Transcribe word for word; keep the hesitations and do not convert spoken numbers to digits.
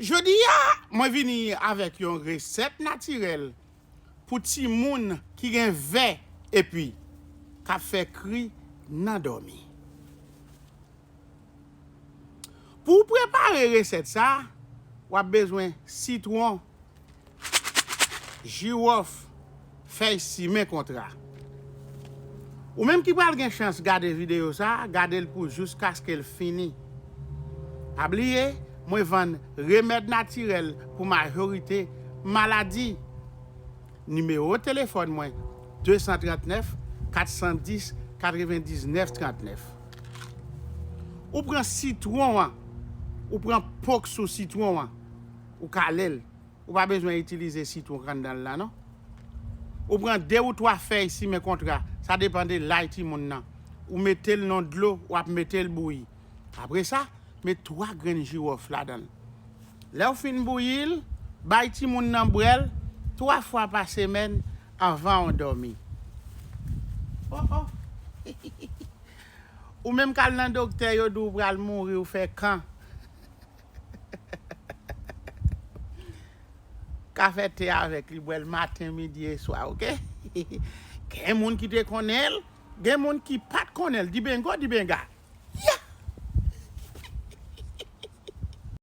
Jodi a, mwen vini avèk yon resèt natirèl pou timoun ki gen vè epi k ap fè kri nan dòmi. Pou w prepare resèt sa, w ap bezwen sitwon, jiwòf, fèy simen kontra. Ou menm ki pral gen chans gade videyo sa, gade l pou jiskaske l fini. Pa bliye, mwen vann remèd natirèl pou majorite maladi. Nimewo telefòn mwen, de san trannèf, kat san dis, katrevendiznèf trannèf. Ou pran sitwon an, ou pran po k sou sitwon an, ou kale l. Ou pa bezwen itilize sitwon k anndan l la, non. Ou pran de ou twa fèy simen kontra, sa depann de laj timoun nan. Ou mete l nan dlo, w ap mete l bouyi. Apre sa, met twa grenn jiwòf ladan l. Lè w fin bouyi l, bay timoun nan bwè l twa fwa pa semèn anvan w dòmi. Oh, oh. Ou menm k al nan doktè, yo di w pral mouri, ou fè kan. Ka fè te avèk li, bwè l maten, midi e swa, oke? Gen moun ki te konnen l, gen moun ki pa t konnen l. Dibengo, dibenga.